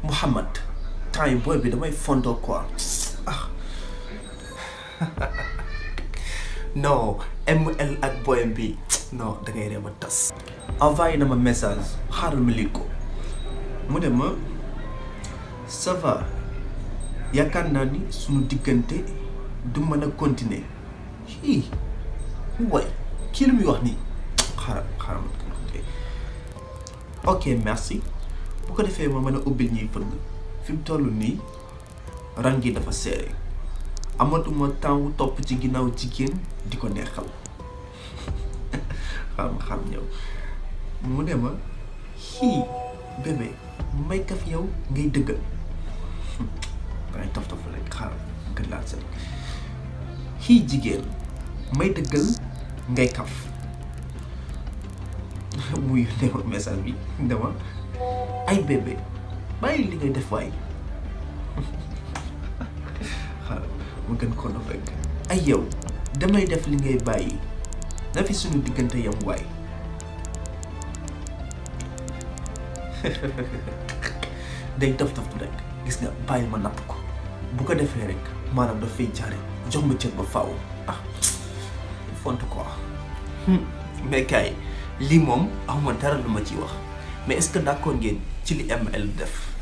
Muhammad temps yi booy bi damay fontoo quoi ah non ML ak booyam bi non dangay reema tas. envoyé na ma message xaaral ma lii ko mu ne ma ça va yaakaar naa ni suñu diggante du mën a continuer hi way kii lu muy wax nii xaaral ma ok merci bu ko defee ma mën a ubbil ñuy fëgg fi mu toll nii rang gi dafa serré amatuma temps wu topp ci ginnaaw jigéen di ko neexal xam ñëw mu ne ma xii bébé may kaf yow ngay dëggal dangay tof rek xaaral gën laa seen xii jigéen may dëggal ngay kaf muy ne ma message bi dama ay bébé bàyyi li ngay def waay xaaral ma gën ko fekk ay yow damay def li ngay bàyyi na fi suñu diggante yam waay day dof rek gis nga bàyyi ma napp ko bu ko defee rek maanaam daf fay jaare jox ma cër ba faaw ah font quoi mais kay lii moom amuma dara lu ma ciy wax mais est-ce que d'accord ngeen ci li ML def